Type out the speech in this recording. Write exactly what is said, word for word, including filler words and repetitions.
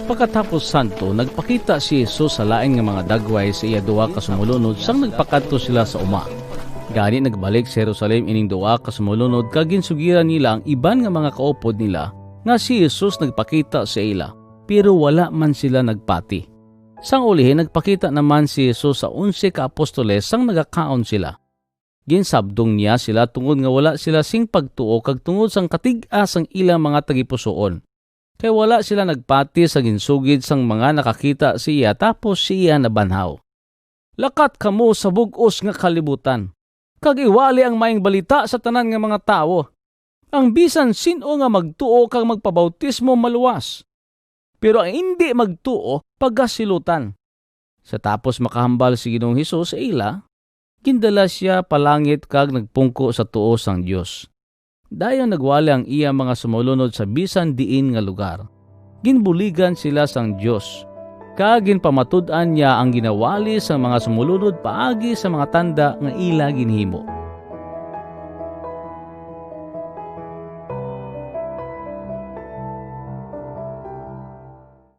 Pagkatapos sadto, nagpakita si Jesus sa lain nga mga dagway sa iya duha ka sumolunod sang nagpakadto sila sa uma. Gani nagbalik sa Jerusalem ining duha ka sumolunod kag ginsugiran nila ang iban nga mga kaupod nila nga si Jesus nagpakita sa ila, pero wala man sila nagpati. Sang ulihi, nagpakita naman si Jesus sa onse ka apostoles sang nagakaon sila. Ginsabdong niya sila tungod nga wala sila sing pagtuo kag tungod sang katig-a sang ilang mga tagipusoon, kay wala sila nagpati sa ginsugid sang mga nakakita sa iya tapos siya nabanhaw. Lakat kamo sa bug-os nga kalibutan, kag iwali ang maayong balita sa tanan nga mga tawo. Ang bisan sin-o nga magtuo kag magpabautismo maluwas, pero ang indi magtuo pagasilutan. Sa tapos makahambal si Ginoong Hesus sa ila, gindala sia palangit kag nagpungko sa tuo sang Dios. Dayon nagwali ang iya mga sumolunod sa bisan diin nga lugar. Ginbuligan sila sang Dios, kag ginpamatud-an niya ang ginawali sang mga sumolunod paagi sa mga tanda nga ila ginhimo.